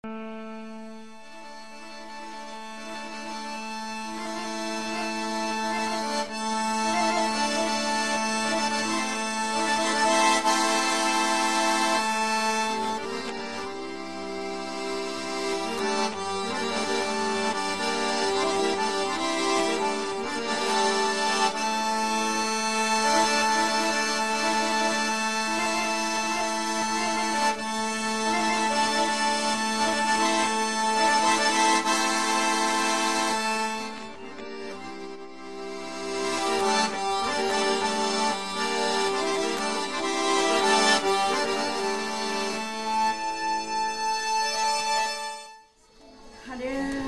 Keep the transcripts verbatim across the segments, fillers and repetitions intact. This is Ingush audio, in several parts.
Хьале,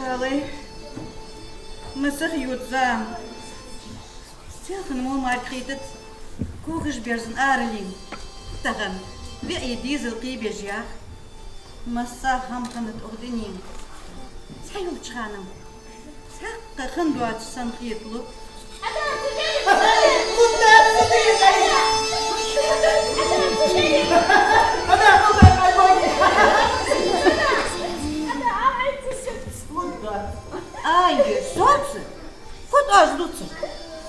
хьале. Масех йода зама. Селхан мо мара кхийтац, когаш берзан аралийна. Тахан виӀий дезал кхийбеш ях. Масса хӀама хиннад укх дунен. Цхьайолча хана-м цхьаккха хинна доацаш санна хеталу. Ай, соца! Фу тӀош дувцар?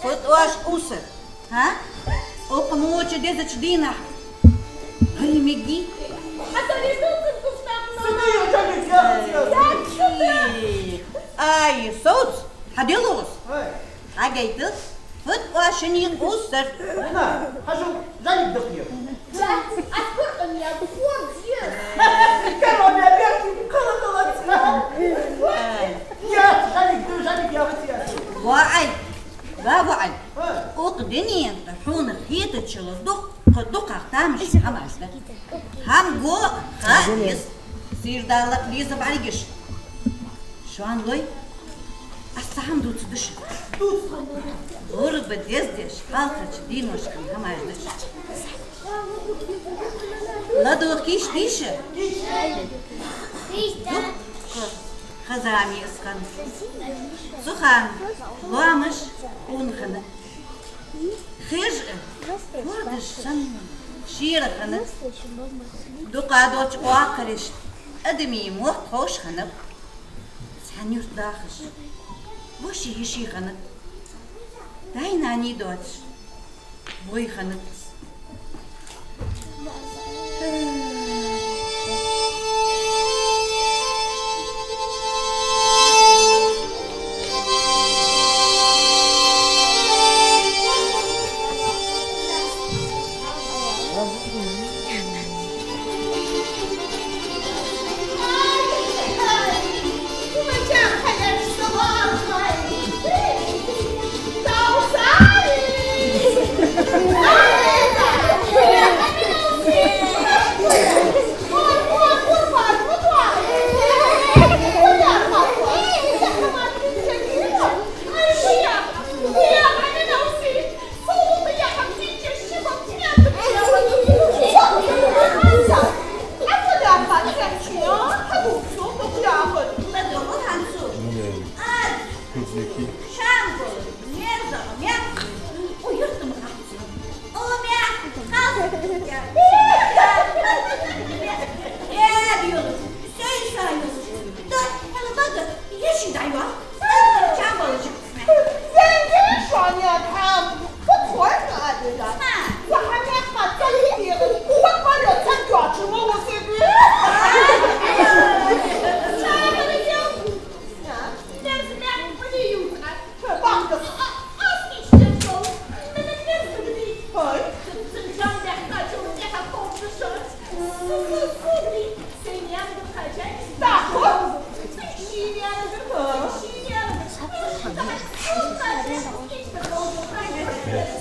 Фу тӀош увсар? ХӀа? Укх моча дезача дийнахьа гӀайгӀа мегий? Ай, соца! Хьаделлалца. Хьагойтал, фу тӀош шиннен увсар. Хьажал, жӀалиг дахе. Аз куркъам я, бу форд я. Корона берки кхалаталац. Я, жӀалиг да, жӀалиг я, вац я. ВоӀай, ва воӀай. Укх дунен тӀа хьона хетачул дукха, дукхагӀа тамашийна хӀамаш да. ХӀама го ха из. Сийр далла леза бӀаргаш. Шоана лой, аз цхьа хӀама дувцаргда шуга. ГӀурба дездеш хьалхарча деношкара хӀамаш да уж. ЛадувгӀа кийчдий шо? Дукха ха-, ха-, зама я из хинна. Цу хана лоамаш къона хиннад. Хеш а, фордаш санна шера хиннад. Дукха долча оакхарашта адамий мотт ховш хиннаб. Цхьан юрта дахаш, воши-йиши хиннад. Даьй-нанеи доацаш, бой хиннад.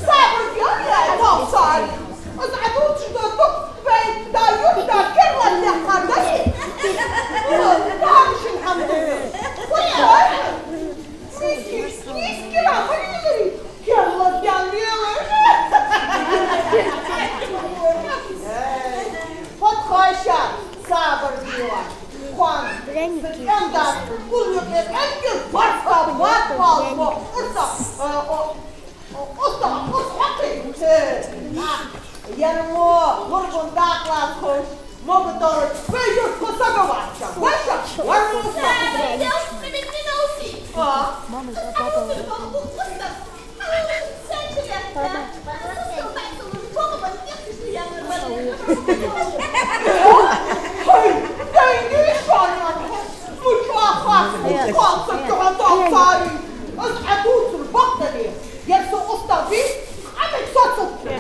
Сабар де, я товсар. Аз Ӏа дувцаш дола дукха вай да юрта керла лехкар да. Тамашийна хӀама да. Миски, миски, ра, хӀана дезари? Керла ден лелаш. Подхайша, сабар де. Хан, пряники. Прям да, кулюк, это, это, варста, варста, урса, э, о, Оста, оста хьакхи. Э, а, яр мо, гӀурбан дакъа лаца ховш, мога дору, вай юрт кхо сага вача. Ваша, Мама, папа. Хьай, дай дийша нана. Ну, чӀоагӀа хьа, хьалца чӀоагӀа цари. Аз хьадувцар бакъ дале, ер со устагӀ вий, къамаьл соцалда.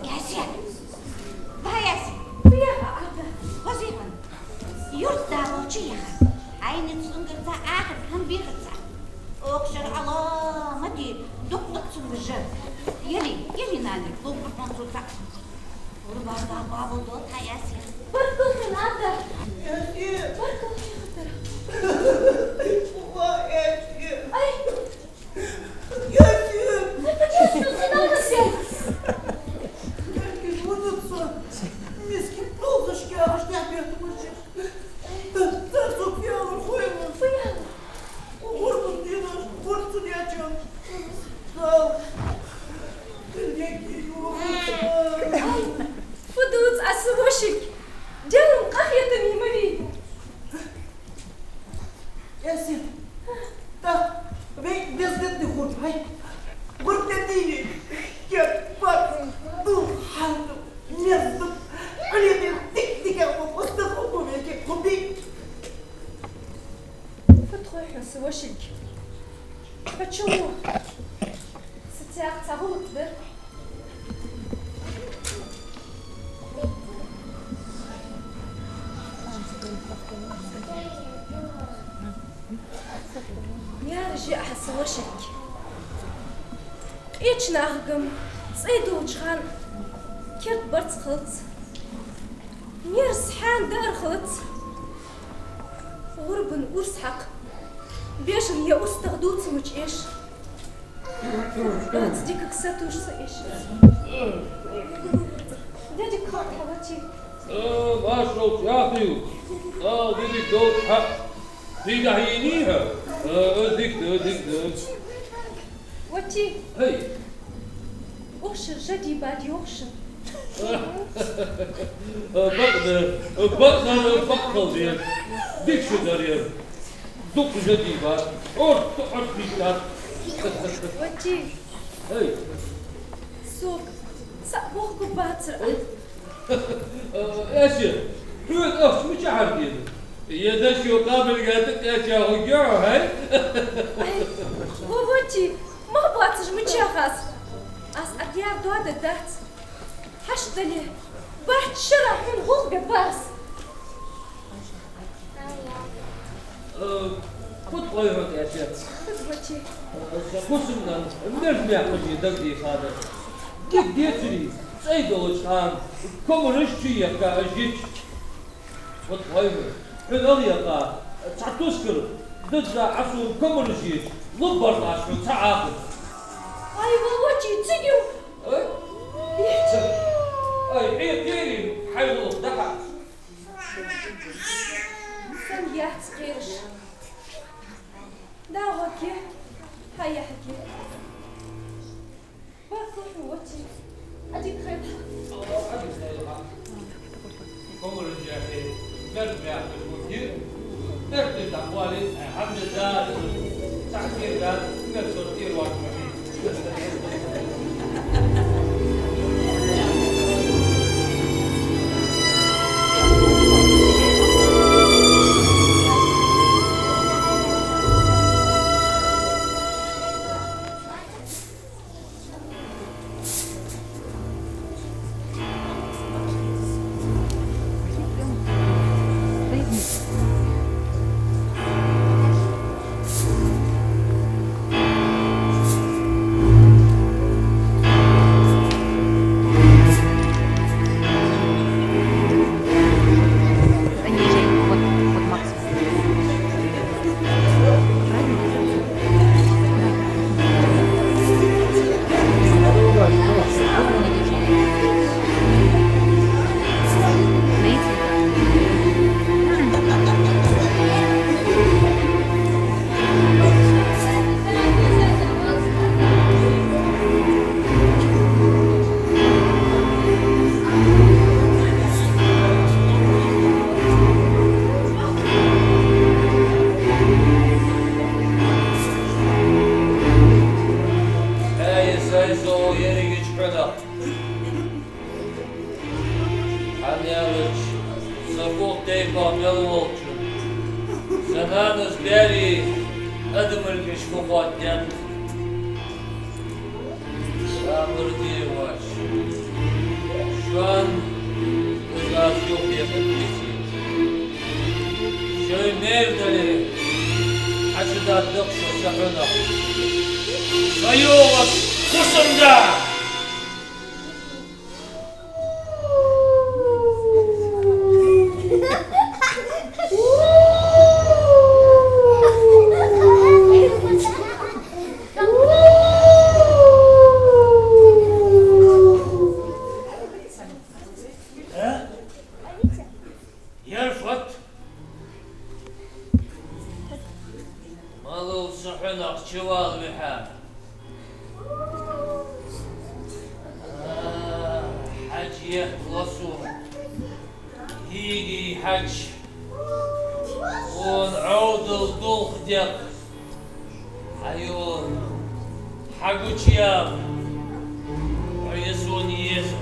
Ясе, ва Ясе, фу яха Ӏа? Хоза хьона. Юртда волча яха. Ӏайна цунгара ца ахар хӀама бийхар цар. Укх шера Ӏаламате дукха да цунгара жар. Ели, ели, нана, ловбар хьона цо цаӀ. Гурбарда бабал дола тха Ясе. Баркал хьона, Ӏа. Ясе. Баркал хьона, хатар. Ва Ясе. Ай! Ясе! Ясе, сынала сен! Ясе, вуна со мискин долзашка аш тӀехбетта мучиш. Цар со фиалар хойла. Фу яла? Гурбан дийнахьа гурбан цу дечам. Дал. Дилгеки юха. Ай, фу дувц Ӏа, са вошик? Делан къахетам ма вий. Ясе, тӀаккха вай деза дедда хургьай. Гурбан дийнахьа кеп, бат, дул, хьалта, мерза, Ӏалиди дик-дикагӀа ва, устагӀа ва вайга хургбий? Фу тхой хьона, са вошик? Почему? Са цӀагӀа цхьа гӀулакх дар. Маьрша я Ӏа, са вошик. Къеча нахагам цӀай долча хана керда барзкъа хилац. Мерза хьа даар хилац. Гурбан урс хьакха бежан я устагӀа дувца мича эш. Аз дикагӀа сатувс эш. Де дика хьо, хьо вати. Э, машалла, яхил. Дала деррига долда хьа. Дика хьийний хьа? Э, дика да, дика да. Вати. Хей. Укх шера жа дийбад йоах шоана. Бакъда, бакъ, бакъ хила деза. Дика шу дар ер. Дукха жа дийбад. Орц, орц дийшад. Вати. Эй. Сога цхьа бохк бацар. Эй. Ясе, хьона ахча мичахьара дена? Е даш йо къабилга тӀа кхаьча хӀугья, хьай? Ай, ва Вати, мах боацаш мичахьа аз? Аз Ӏа дер дода дац. Хьашт дале, бац шера хьона гӀулакх бе бац. Э, фуд хой хьона, Ясе? Фуд, Вати? Э, са хӀусамнана мерза маькх хьажа дагадехад. Дика децаре, цӀай долча хана комараш чуехка аз йича. Фуд хой хьона, хьона ала яха, цхьа тускар даза Ӏа сона комараш еча, луббар лаш хьона цхьа Ӏахар. Ай, ва Вати, цига ю! Э? Ай, хье, хьерин, хьай гӀулакх дахьа. Сона яц кхераш. Да, окей. Хьай яхьаки. Баркал хьона, Вати. Ӏадика хийла. Ӏадика хийла. Комараш яхе, мерза маькх хьажа гӀулакх. Эртир дӀакъоали, хьамда да, цхьа кхера да, мерза сор тӀера вац ма вий. Берий адамашка фу хоаттадаьд? Сабар де, воша. Шоана из аз юхадехар деций? Шоай мер дале, хьачудоаккх шо са хьунагӀа. Со йоагӀаш фусам да! Э? Ер фуд? Малав са хьунагӀа чувала вихьа? А, хьаж етт ло сона. Йиги хьаж. Хьона Ӏовдал дулх декъ. Хьайола, хьагучаяла, хьо я сона еза.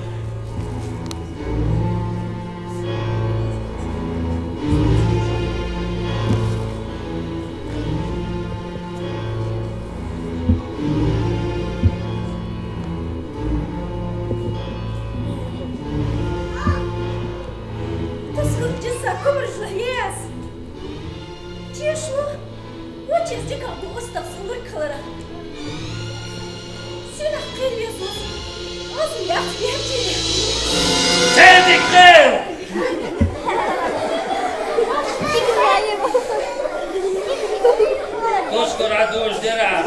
Тасхар жиса кумаржла ез. Тешал, воча из дикагӀа бу устагӀа сулург хиларах. Сенах кхера веза из? Аз яхь бехчи. Цедик кхера! Тошкара дож дера.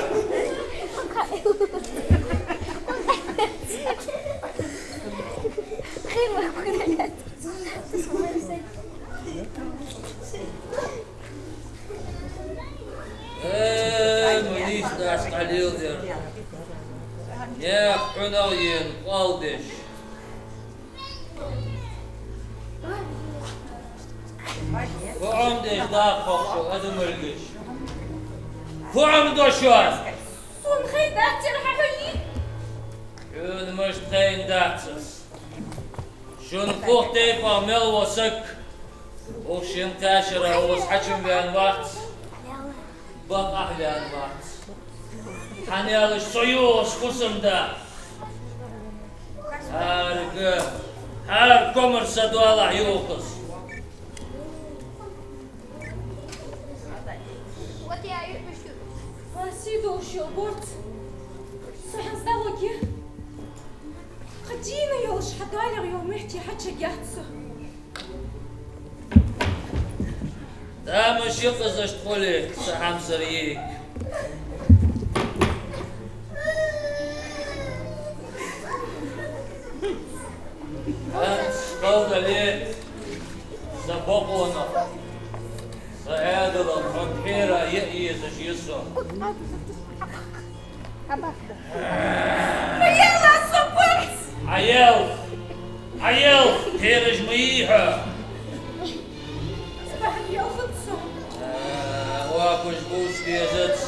Э, ма нийса дац къалил дер. Наьха хьунагӀа ена къоал деш. Фу Ӏомадеш даккха хьо, адамаргаш? Фу Ӏомадо шоана? Сона хайна дац ер хьа хьуйи? Хьона мишта хайна дац из? Шун фух тайпах мел ва саг, укх шин кхаьшара укхаза хьачум ваьнна вац, бакъахьа ваьнна вац. Хьанала со йоагӀаш фусам да? ХӀарга, хӀара комар са доалахь юхаз. Ва сий долаш йола борз, со хӀанз дӀагӀоргья. Кхы дийна йолаш хьа доалахьа йола мехти хьачуяхьа со. Тамаш я-кх из, иштта хуле са хьамсара йиӀиг. ХӀанз кхалдале, са бокъонах, са Ӏаьдалах хьона тхьера яа езаш я со. Ма елла со борз! Хьаелха! Хьаелха! Тхьераш ма йий хьо! Из бахьан елхац со. А, оапаш бувца безац.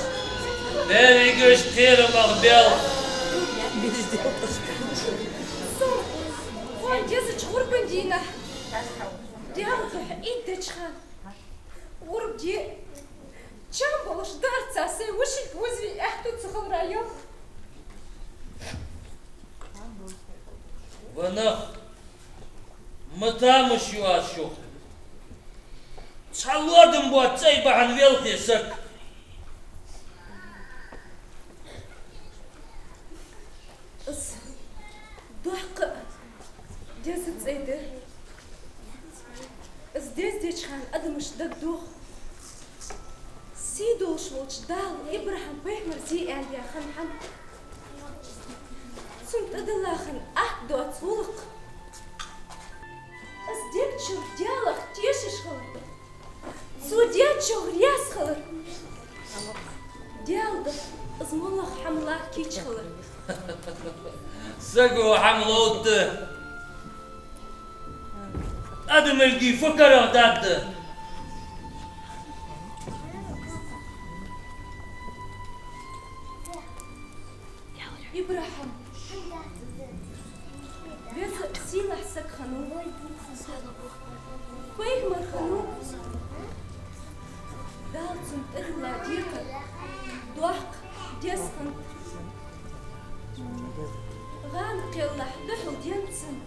Берригаш тхьерамах белха. Со, хьо дезача гӀурбан дийнахьа, Даьла духьа ийттача хана, гӀурба де чам болаш даарца сай вӀаший визаве аьттув ца хилара елха. Ва нах, ма тамаш ю аз шух. Цхьа лоадам боаца цӀай бахьан велхе саг. Из доккха а деза цӀай да. Из дездеча хана адамашта дагадох сий долаш волча Дала ИбрахӀим пайхамара зе аьнна яь хинна хӀама. Цунна тӀадилла хинна атта доаца гӀулакх. Из дег чура Даьлах тешаш хилар. Цо даьчох раьза хилар. Даьла духьа из моллагӀа хӀама лакийча хилар. Саго хӀама ловргда, адамашка фу карагӀдаргда? ИбрахӀим веза, сийлахь саг хиннав, пайхамар хиннав. Дала цунна тӀадилла декхар доккха деза хиннад. ГӀана кхеллахь духьал денз цунна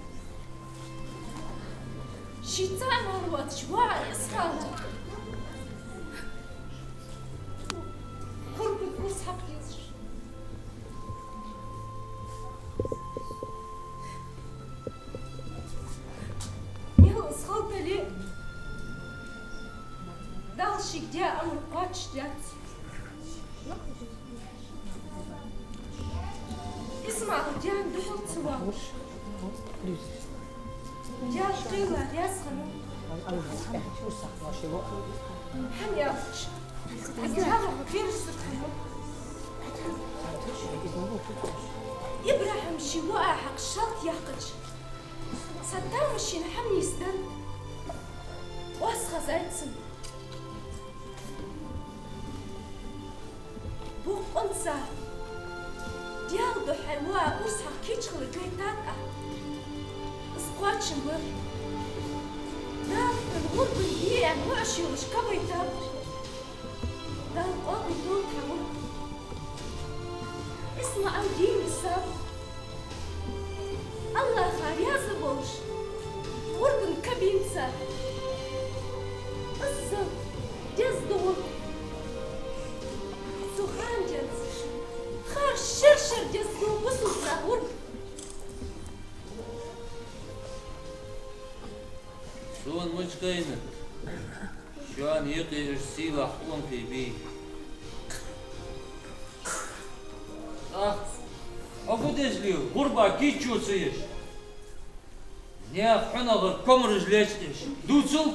ший цаӀ мара воацаш воагӀа из хала. Гурбага урс хьакха дезаш. Мел из хала дале а, Дала шийга даь амар кхоачашдаьд. ИсмаӀала даьна духьал ца воалаш, Даьла кхелла раьза хиннав. ХӀана аьлча, из Даьлах бераш ца хиннав. ИбрахӀима ший воӀа хьакха шалта яьккхача, цхьа тамашийна хӀама нийсденнад. Оаз хазайт цунна. Боккъонца Даьла духьа хьай воӀа урс хьакха кийча хилар гайтад Ӏа. Из кхоачам бар. Дала хьона гурбан бе аьнна воӀаш йолаш кабайтаб. Дала къоабал долда хьа гурба. ИсмаӀал дийна саг АллахӀа раьза волаш, гурбан кабинца. Иззал деза да гурба. Цу хана денз харш шер-шер деза да бусалба наьха гурба. Сона мича хайнад шоана юкъе уж сийлахь къонахий бий? Ах, хьо фу деза лела, гурба кийчо ца еш? Наьха хьунагӀара комараш лечкъаш дувцал?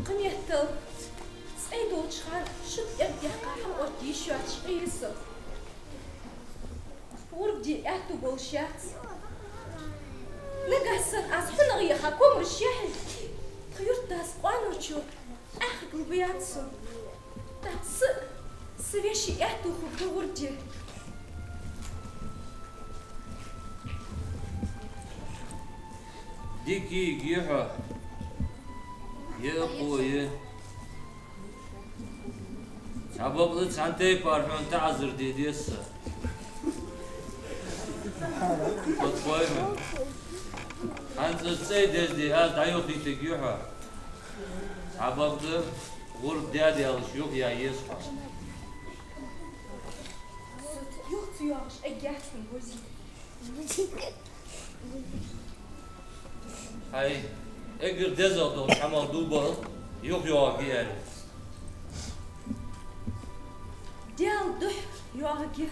Кхы меттел цӀай долча хана шуга тӀем тӀехьа хьама оттае йиш йоацаш къе я со. Гурба де аьттув болаш яц. Нагахь санна аз хьунагӀа яха комараш яхьийна, тха юртдас къоаночо Ӏохаргал баьб со. ТӀаккха са, са веший аьттув хургда гурба де. Дика йиӀиг я хьо, я акъо я. Цхьабакъда цхьан тайпара хьона таӀазар де деза са. Подхой хьона. ХӀанз цӀай дезде аз дӀаюхийтаргья хьо. Цхьабакъда гурба даь даьлча юхаяха еза хьо. Юха ца йоагӀаш эггара цхьан бозе. Хьай, эггара дезагӀа долча хӀамах дув бахал, юха йоагӀаргья аьле. Даьла духьа йоагӀаргья.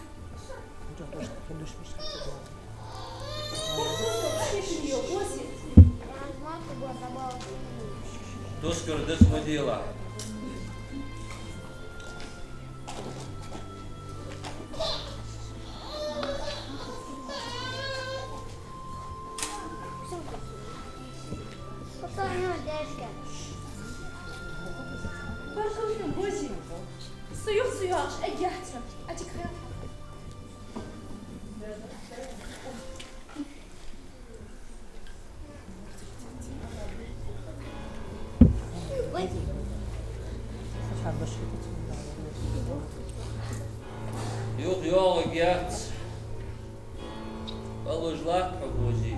Тускар дас ма делахь. Баркал хьона, бозе. Со юха ца йоагӀаш эггара цхьан. Ӏадика хила. Юха йоагӀаргьяц. Алуш латт хьо, бозе.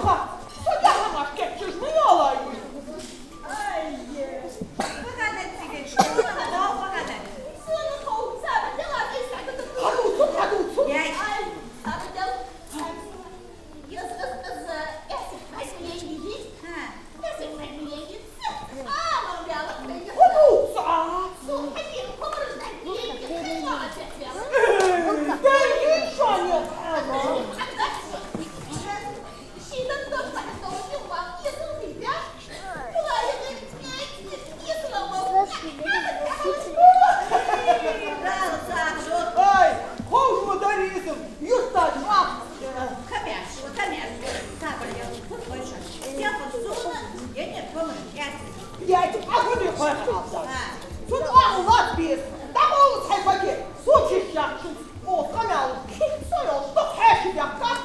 Со дӀа хӀамаш кечъеш ма йоалай вай. Ай, баганат цига, школа хьадал баганат. Сона хов, сабар дела, ай, сабар дела. Хьадувцал, хьадувцал. Яй. Ай, сабар дела. Из, из, из, эсик хьайсмеян йий? Ха. Эсик хьайсмеян йий? Ха, ма бяла хьайна. Хьадувцал. Со хьайна комараш дӀа йий, хьайна а цецвела. Э, дай йий шоана, хьама. Шийна дагадоагӀа, йоах, езал дийта. Ай, ховш ма дарий из, юрташ ма. Камеш, камеш, сабар ял, хӀу хойша. Я хӀу зуна, я не помню, я. Я ти ахуди хойша. А. Цу тӀа лат бис, тӀа молус хьай пакет, су чиш яхчун, о, камял, со йол, тӀа хьеши яхкар.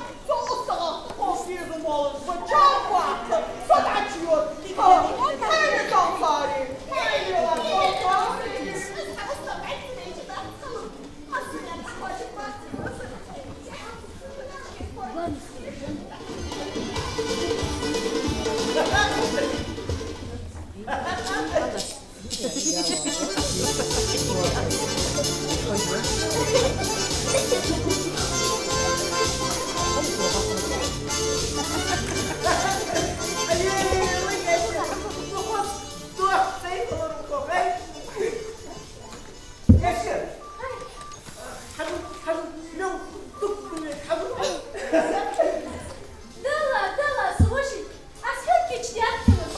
Дала, дала, слушай, аз хьалкхийча даьхкалаш.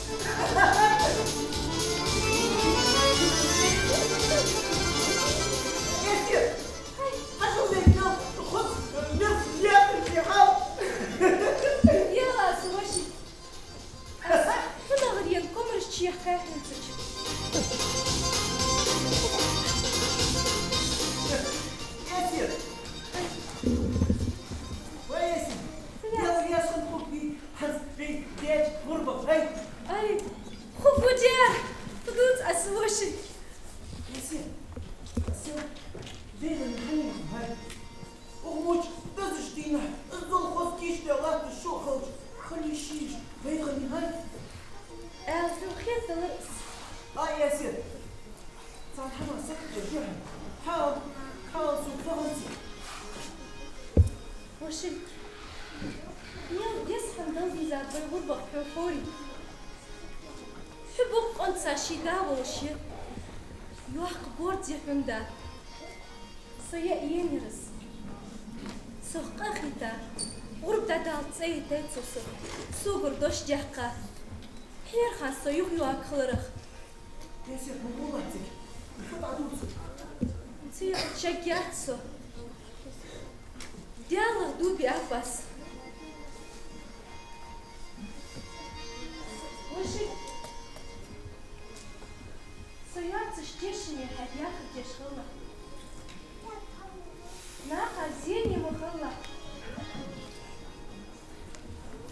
Эсир! Хьажал, мегал, хоза, мерзлятый хьал. Яла, слушай. Аз хьунагӀар ен комараш чехка хьинцача. Эсир! Ва Эсир! Яла, яшан хӀу вий? Хьанз вай деча гӀурба хай. Ай, хӀу фу дер? Хьу дувц аз воши? Эсир, сел деран хӀу хай. Укх моча дазаш дийнахьа, из золхоз кийчдаь латташ шу хилча, хала йиш йий уж, вайгӀа хай. Аьлча хетталар из. Ай, Эсир! Цхьан хӀаман сакхтеш яхьа. Хьал, хьал су фагӀанци. Воши, мел деза хӀама дала дезад вай гӀурбах хьо ховрий? Хьо боккъонца ший да волаш я. Йоккха борз я хьона да. Со яа енаяр из. Сох къа а хийтта, гӀурба дӀадала цӀи а йитай цо сох. Согара дош даьккха. Хьерхьа со юхайоагӀаргхиларах. Эсир, ма гӀолахь цига. Фу дӀадувц? Цига чакхъяц со. Даьлах дув биаб аз. Воши, со йоацаш тешаме хьа яхар деш хилалахь. Наха зене ма хилалахь.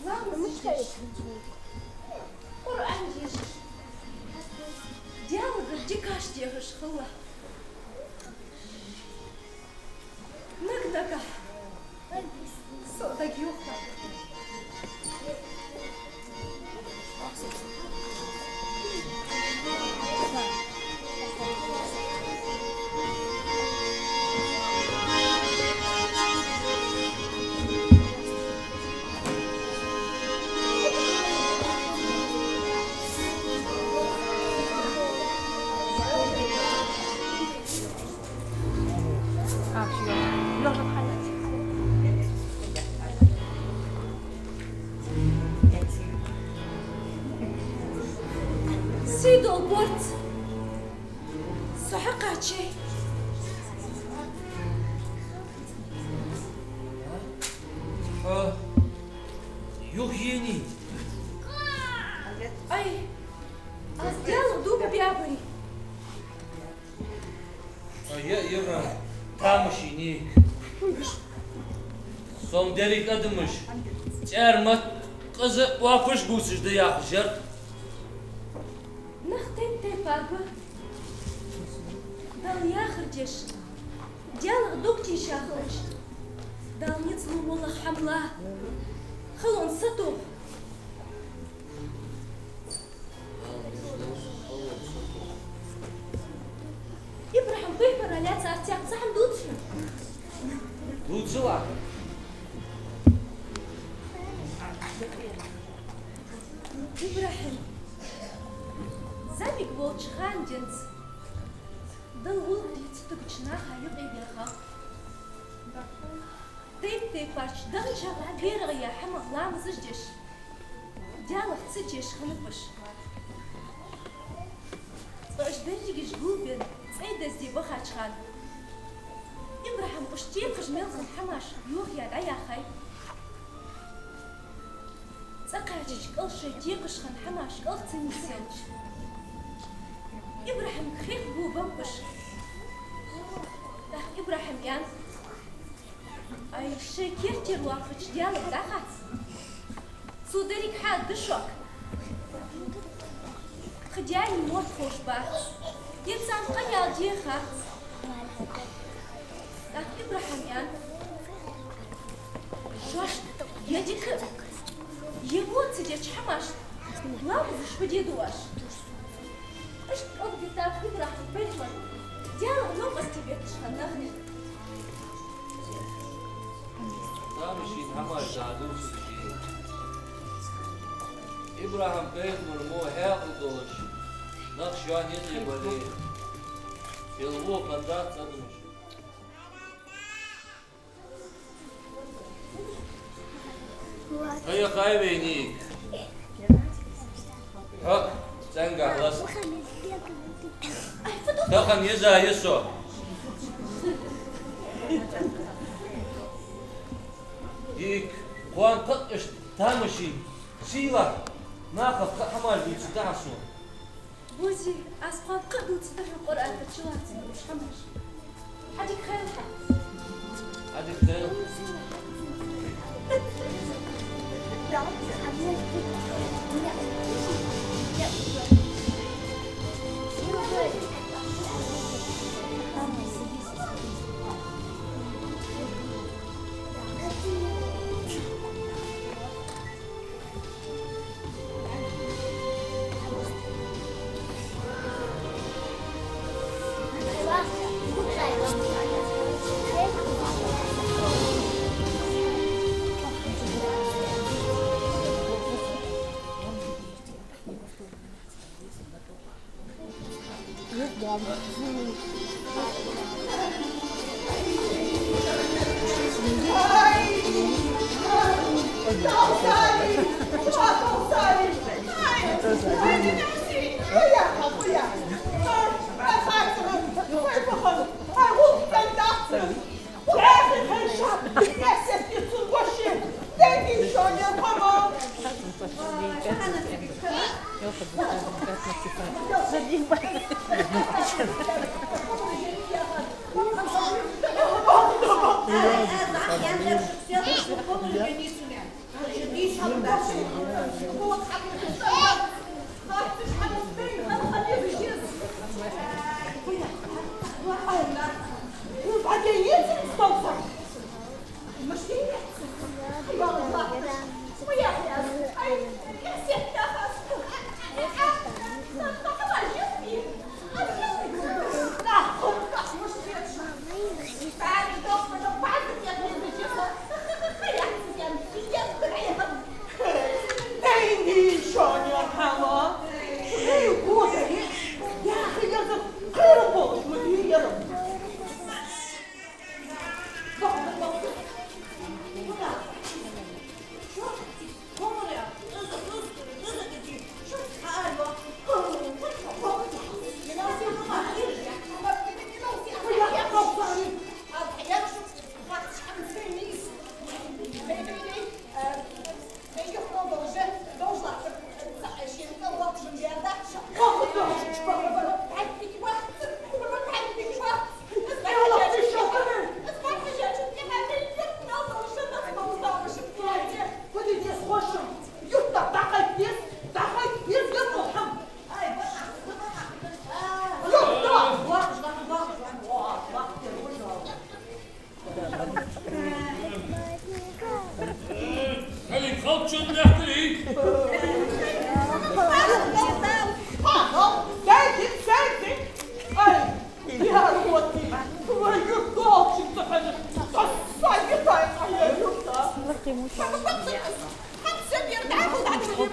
Ламаз деш, Къуръан дешаш, Даьлагара дикаш дехаш хилалахь. Наг-нагахь со дагайохалахь. Сий дола борз! Со хьакхачай. Хьо юхаенай? Ай, аз Даьлах дув биабарий. Ай, я, я, тамашийна. Сона деррига адамаш цӀера мотт къиза оапаш бувцаш да яхаш яр. Нах тайп-тайпара ба. Далла яхар деш, Даьлах дув тийша хилча, Дала ницкъ лу моллагӀа хӀама ла. Халон сатоха, ИбрахӀим зӀамига волча хана денз Далла гӀулакх де ца тугача наха юкъе ваьха. Тайп-тайпарча дахчех, берагӀех хӀамах ламазаш деш, Даьлах цӀи деш хиннаб уж. Цкъа уж дерригаш гулбенна, цӀай дезде бахача хана ИбрахӀима уж текхаш мел хинна хӀамаш йохаяь дӀаяхай. ЦӀа кхаьчача кӀал шоай текхаш хинна хӀамаш кӀалха ца нийсъелча, ИбрахӀимага хих бу бампаш. ТӀаккха ИбрахӀима аьннад: «Ай, шоай керттера лоархӀача Даьлага дӀахац. Цо деррига хьадаьд шуга. Кхы даьна мотт ховш бац. Е царна къа яла де хац». ТӀаккха ИбрахӀима аьннад: «Шоашта е дика, е во ца деча хӀамашта ламазаш фу де ду оаш?» Иштта кӀалдитад ИбрахӀим пайхамар Даьлах новкъостий бетташ хинна нах. Тамашийна хӀамаш дӀадувцаш ший. ИбрахӀим пайхамар мо хьаькъал долаш, нах шоана юкъе бале, хила во хиннадац адамаш. Ай, яхай вайниг. ХӀа, цӀенгахьа лаца. Тахан еза я со. Дика, кхоана кхы а иштта тамашийна, сийлахь, нахах кхы а хӀамаш дувцаргда хьа сона. Бози, аз кхоана кхы а дувцаргда хьона Къуръан тӀа чулоацаш дола хӀамаш. Хьадика хийла хьа. Хьадика хийла.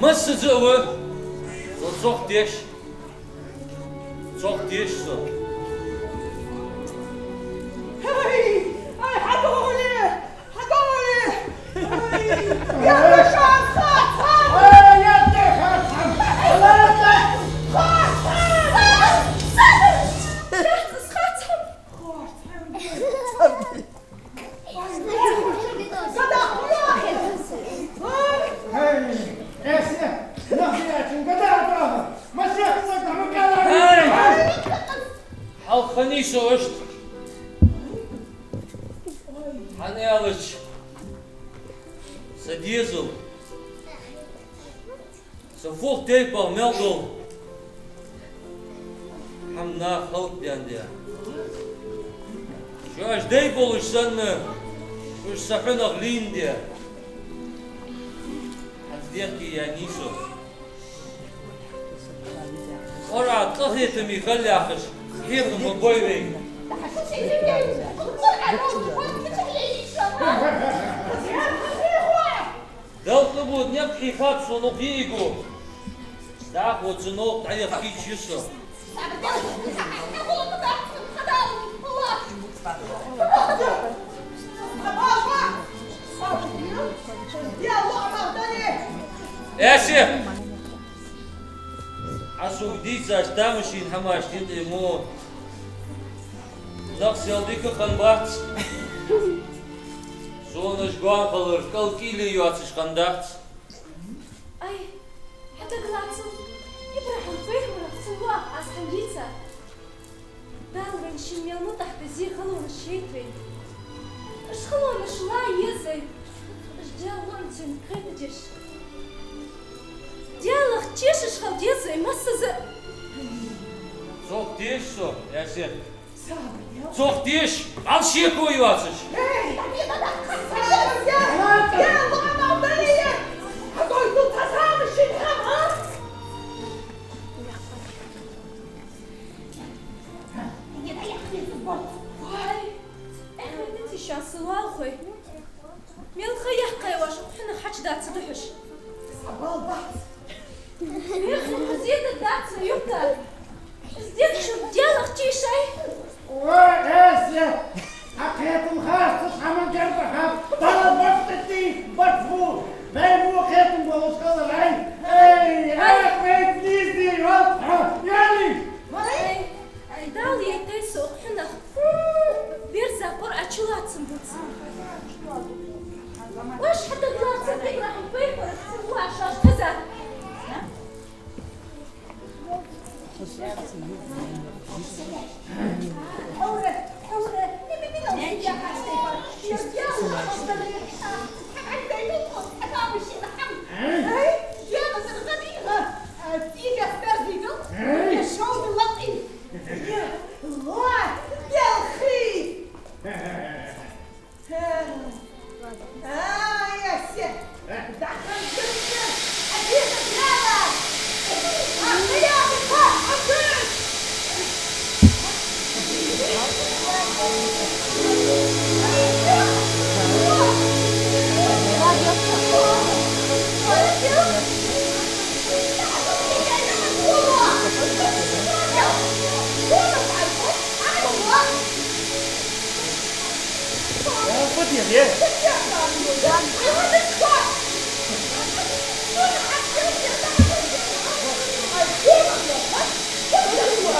Массаза а ва со цох теш. Цох теш со. Ай, ай, хьадоагӀале! ХьадоагӀале! Ай, я, я, шоана хац, хац! Ай, я, я, хац, хац! Хац, хац! Хац, хац! Хьалха хиннай со иштта. ХӀана аьлча, са дезал, са фу тайпара мел дола хӀама наха хӀалакдаьннад. Шоаш дай болаш санна, уж са хьунагӀа лийннад. ХӀанз дехке яьннай со. Къуръан къахетаме хила яхаш, хьехам ма бой вайга. Далла къабуд никъ хьийхаб сона укх йиӀиго. ДӀахо цу новкъа дӀаяха кийча я со. Аьсе! Ӏа сога дийцача тамашийна хӀамашта юкъе мо нах сел дика хиннабац. Сона уж гоама хилар кӀал-кӀийле йоацаш хиннадац. Ай, хьа дагалаца, ИбрахӀим пайхамарах цун лоаха аз хьона дийца. Дала вайна ший мел мутӀахьа зе халонаш яйта вайна. Уж халонаш ла еза вай, уж Даьла лоӀамца кхетадеш. Даьлах тешаш хила деза вай массаза а. Цох теш со, Аьсе. Цох теш, ала шеко йоацаш. Вай, эхь вай дици шоана са лоалахой. Мел ха яьккхай оаш, хьунагӀа хьачу дац духьаш. Са бала бац. Мел ха зе дац, юкъа. Из дезачун Даьлах тешай. О, Аьсе! Ӏа кхетам харцаш хӀама герда хьа, Дала бакъдитий, бакъ бу. Вай мо кхетам болаш хилар, ай! Эй, ай, вай нийсде йоал, хьа, яли! Ай, ай, Дала яйтай со хьунагӀа. Берза Къуръа чулоацам буц. Оаш хьа дагалаца, ИбрахӀим пайхамарах цун лоаш хеза.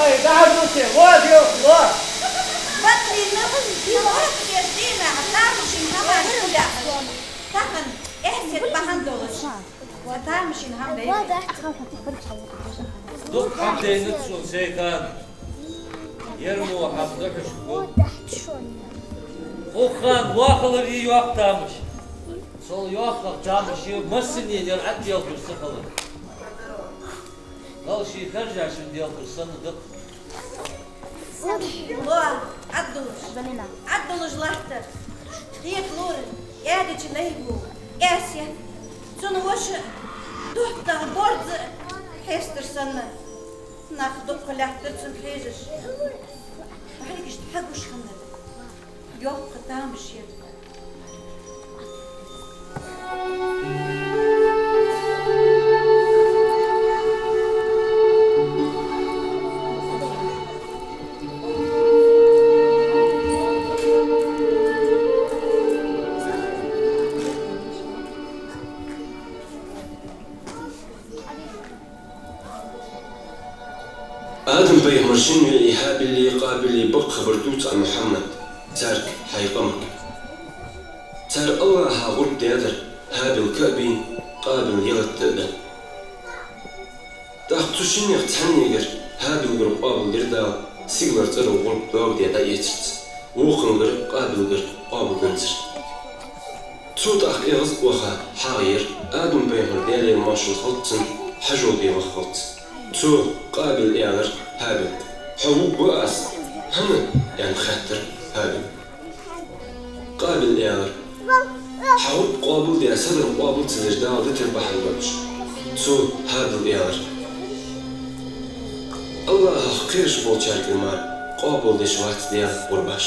Ай, дӀахьажал шоана, лоа, лоа. Батлина, дийнахьа тамашийна хӀамаш хулаьхьа. Тахан Аьсет бахьан долаш. Тамашийна хӀама дайна. Дукха хӀама дайнад сона, Сайхан. Ер мо хӀама духьашка гу. Укх хана лоа хилар йоккха тамаш. Цул йоккхагӀа тамаш я массане ер Ӏадделхаш ца хилар. Дала ший хержачун делхаш санна да-кх. Лоа Ӏаддулаш, Ӏаддулаш латтар. Хеталора, Ӏаьдача нахаго Аьсет, цун воша духьтагӀа борз хьестар санна. Нах дукха лаьттар цунга хьежаш. Бӏаргашта хьагуш хиннад. Йоккха тамаш яр. Адам-пайхамара шин йиӀий ХӀабили Къабили бакъ хабар дувц Ӏа, Мухьаммад, царга, хьай къамага. Цар АллахӀа гӀурба даьдар, ХӀабил ка а бийна, Къабил ялат а баьнна. ТӀаккха цу шиннех цхьаннегара, ХӀабилгара, къоабалдир Дала сигалара цӀерагӀа гӀурба доагадаь дӀаэцарца, вокхангара, Къабилгара, къоабалдензар. Цо тӀаккха эгӀаз а ваха хьагӀ яр, Адам-пайхамар, Даьлера моаршал хилда цунна, хьажол де ваххалца. Цо, Къабила, аьлар ХӀабила: «Хьо вувргва аз?» «ХӀана?» — аьнна хаьттар ХӀабила. Къабила аьлар: «Хьа гӀурба къоабалдаь, са дар къоабал ца деш Дала дитар бахьан долаш». Цо, ХӀабила, аьлар: «АллахӀах кхераш болчаргара мара къоабалдеш вац Даьла гӀурбаш».